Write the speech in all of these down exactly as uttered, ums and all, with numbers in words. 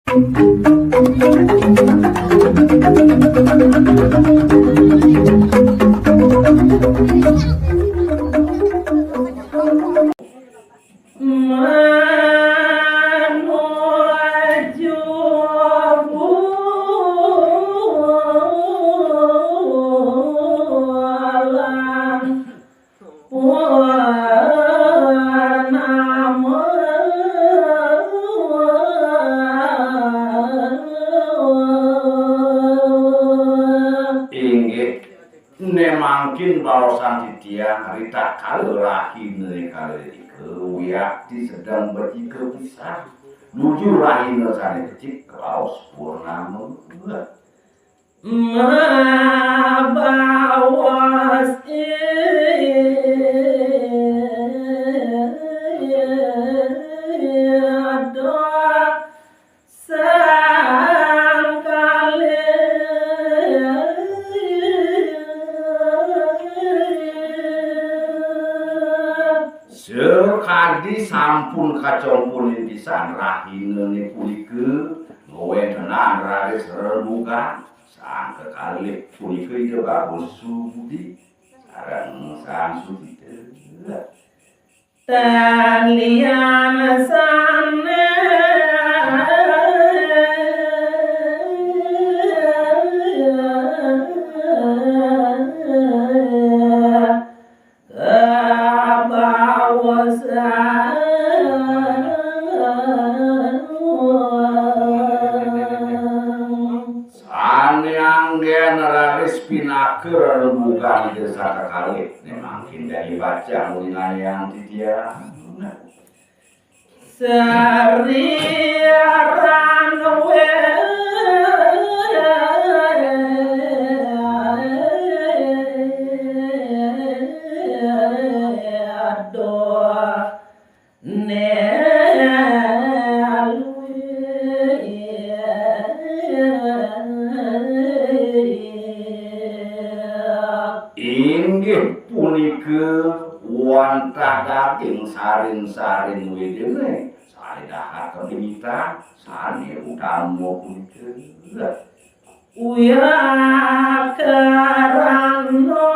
Manuju bulan purnama. Inggih. Né mangkin baosan titiang, ritatkala rahiné kalih ika, wiakti sedeng becika pisan. Nuju rahina sané becik kabaos purnama. Mabaos ida sang kalih. Sakadi sampun kacompunin pisan rahinané punika, ngawéntenan raris rembugan sang kekalih punika Ida Bagus Sumudi sareng Sang Sudita. Tan lian sané kabaosan. Sané anggén raris pinaka rerembugan Ida Sang Kekalih, né mangkin jagi pacang uninayang titiang. Sri Ranwédo. Né luwih. Inggih punika wantah daging sarin-sarin widiné, sané dahat kamingitan, sané utama punika. Uya karana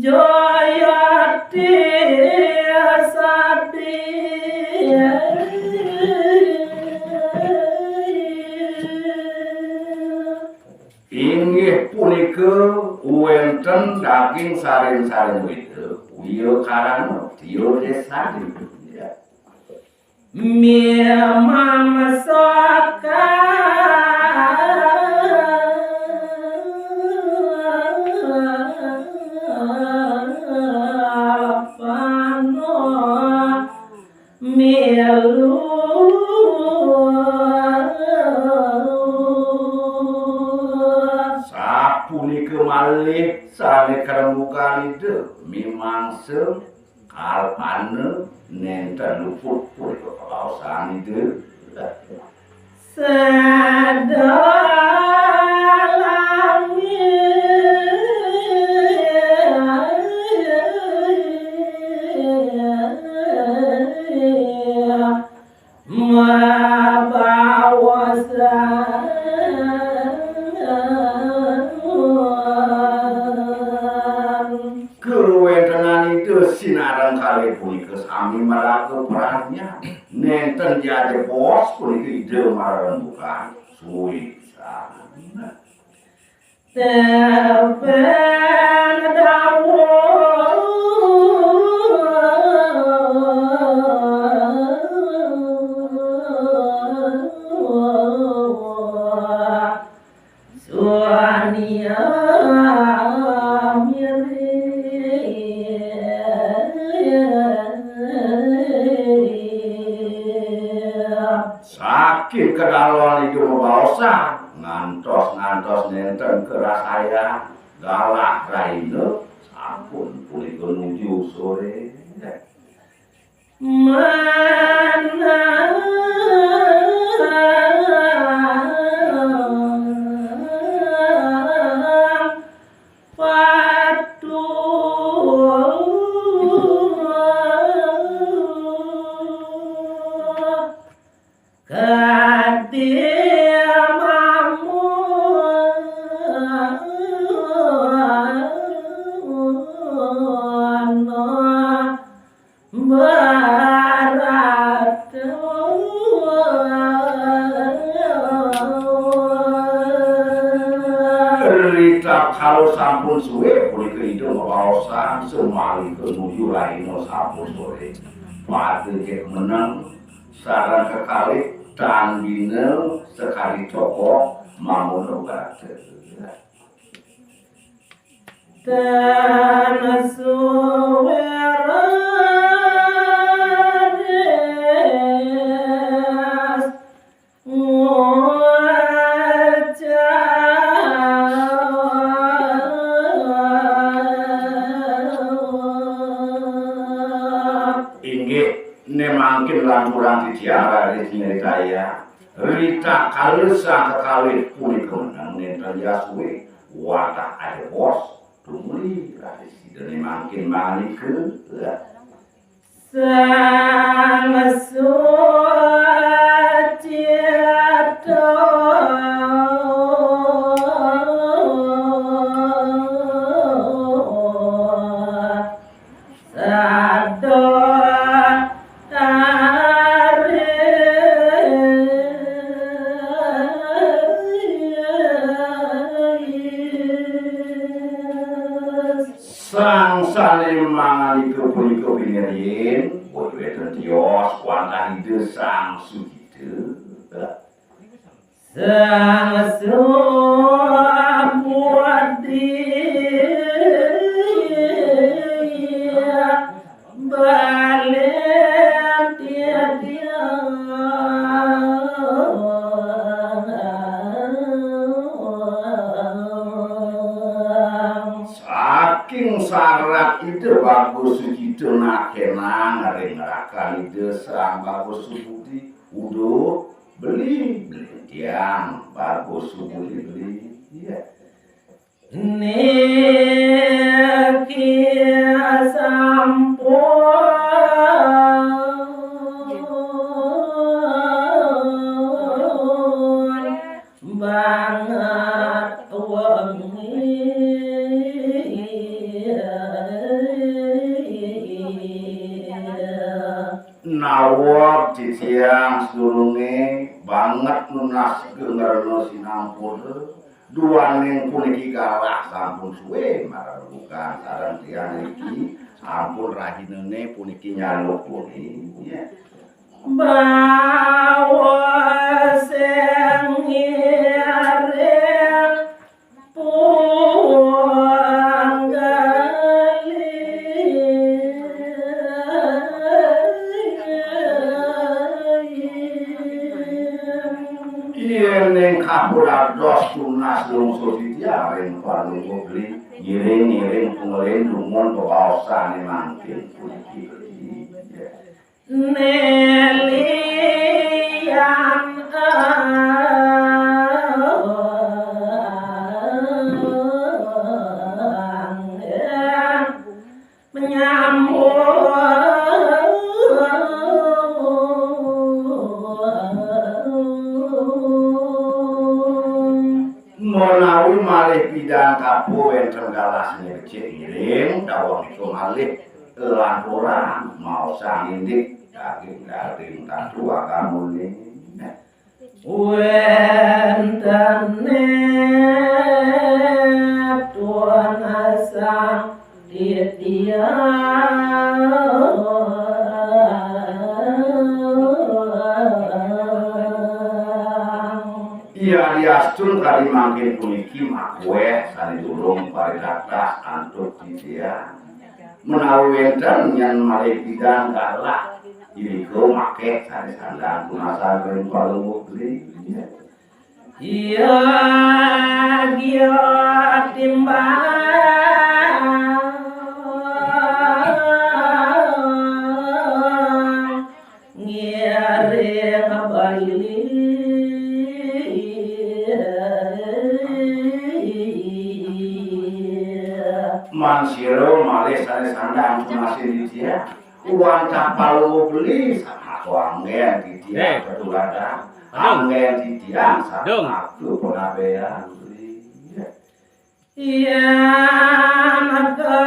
Jayati sadi. Inggih punika wénten daging sarin-sarin wida, uya karana tiur desa. Memang saka pano milu. Sapunika malih sané karembugan Ida mimangsa kalpana nénten luput punika kabaosan Ida. Sadalami. Mabaosan. Kawéntenan Ida sinareng kalih punika sami maraga pranyan. Nénten jajebos punika Ida marembugan. Suwi pisan. Tepén dawuh Suania mirip. Saking kedalon Ida mabaosan, ngantos-ngantos nénten karasayan galah rahina, sampun punika nuju soré. Manah patuh. Barat. Ritatkala sampun sué punika Ida mabaosan, samalika nuju rahina sampun soré. Pada jeg meneng sareng kekalih tan bina sakadi cokok manguna brata. Tan sué raris ngucap. Inggih, né mangkin lanturang titiang raris nyritayang. Ritatkala sang kekalih punika meneng nénten ja sué, wantah ajebos tumuli raris Ida né mangkin mangandika. Sang Sucita. Sada taring. Sang sané mangandika punika piniryin, boten wénten tios wantah Ida Sang Sucita. Sang Subuddhi. Balen titiang. Saking sarat Ida Bagus Sucita nakénang ring rakan Ida Sang Bagus Subudi, uduh beli, beli tiang Bagus Subudi beli. Iya. Niki sampun banget wengi. Nawab titiang sadurungé banget nunas geng rena sinampura. Duaning puniki galah sampun sué marang bukan sareng tiang niki, ampun rahinané puniki nyaluk puni. Bawa sing ngiring punggali. Yéning kapurados tunas lungsur titiang ring Palungguh Beli, ngiring-ngiring pungelin dumun bebaosané mangkin puniki. Nelian menyambung. Menawi malih pidan kapo wénten galah sing becik ngiring, dawuh nika malih lanturang maosang indik daging daging tantu agamuné. Wénten tunas titiang. Yadiastun kadi mangkin puniki makuéh sané durung paritatas antuk titiang. Menawi wénten nyén malih pidan galah, irika makéh sané sandang tunasan ring Palungguh Beli. Iya, gia timbang ngiring beli. Mansira malih sané sandang tunasin titiang. Wantah Palungguh Beli, samaka anggén titiang. Eh. Petuladan. Aduh. Anggén titiang. Dung. Samaka pangabéan. Iya, maka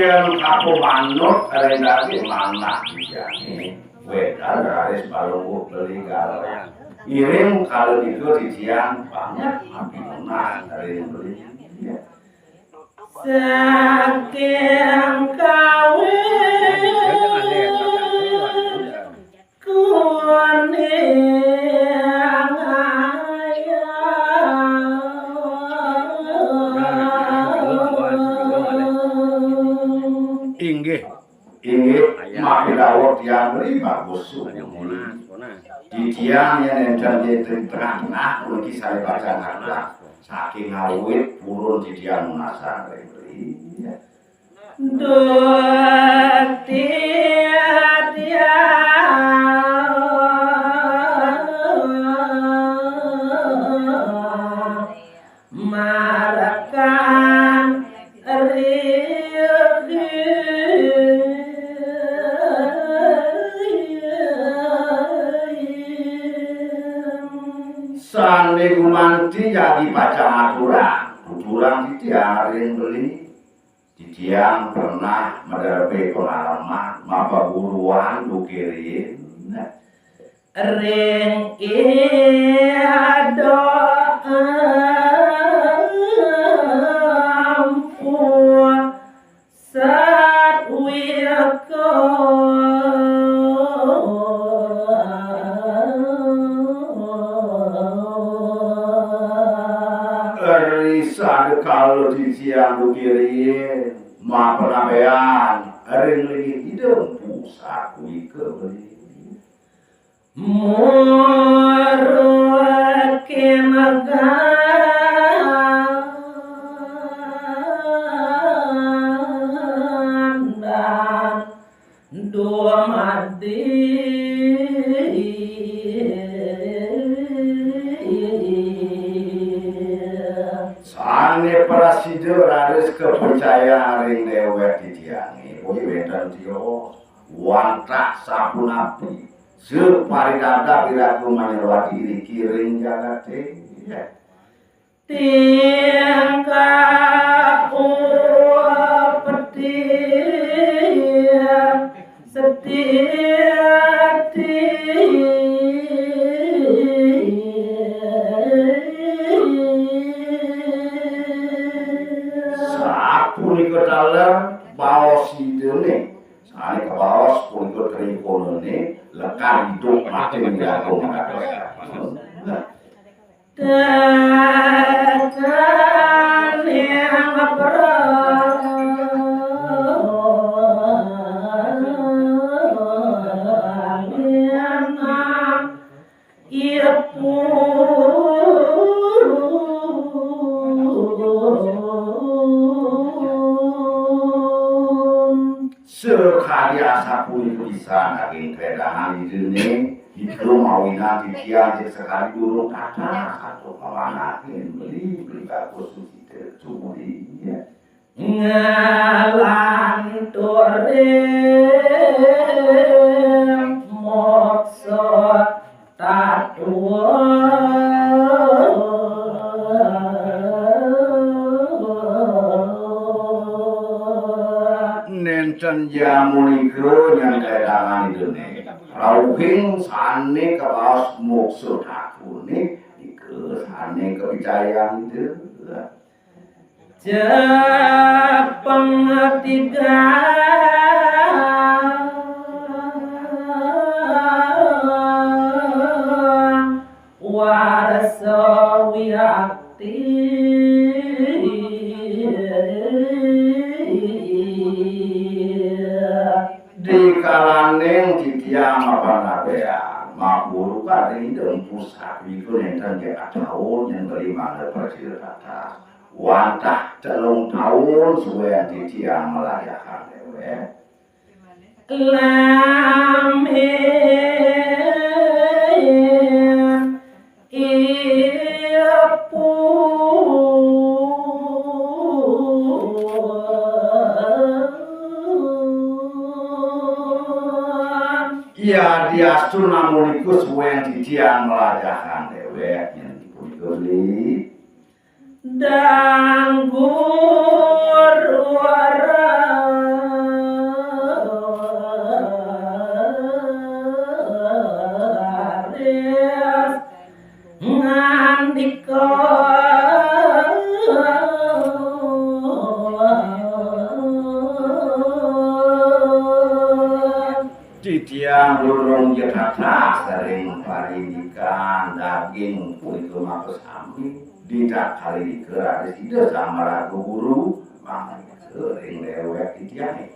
Yén kapamanut ring daging manah tiangé, wédang raris Palungguh Beli Galang. Iring kala nika titiang banget apinunas ring Beli. Saking kawit kuning ayam. Inggih. Inggih, maka dawuh tiang Beli bagus. Titiang yén énten di tengah-tengah puniki sané pacang kalah. Saking awit purun titiang nunas ring Beli. Duh titiang marekan riki. Sané gumanti jagi pacang aturang, tuturang titiang ring Beli. Titiang pernah maderepe pengalaman mapaguruan duké riin. Ring Ida Empu Satwika. Ri sada kala titiang duké riin mapanabéan ring linggih Ida Empu Satwika Beli. Muruk kinegandang dumadi. Sané prasida raris kapracaya ring déwék titiangé, boya wénten tios. Wantah sapunapi saparidadab iraga manyarwadi iriki ring jagaté. Tingkah upeti setiti. Sapunika taler baos Idané. Sané kabaos punika trikonané, lekad idup mati miraga makados. Tekaning pralianan ipun. Sakadi asapunika pisan daging kaledangan Idané, nika mawinan titiang cék sakadi durung tatas antuk mawanakin Beli, Beli bagus susita tumuli. Nglanturing moksa tatwa. Nénten jamunika nyangkledangan Idané. Rauhing sané kabaos moksa tatwané, nika sané kapicayan Ida. Cepeng tiga warsa wiakti. Dikalaning titiang mapanabéan, mapuru kadéng Ida Empu Satwika nénten ja taun nyén Beli mangda prasida tatas. Wantah telung taun suén titiang mlajahang déwék. Lamin ipun. Yadiastun namunika suén titiang mlajahang déwék nyén punika Beli. Danggur ora. Titiang durung jatata sering parindikan daging punika maka sami. Ditakali dikira ada sida sama lagu guru mangga sering lewat titiang.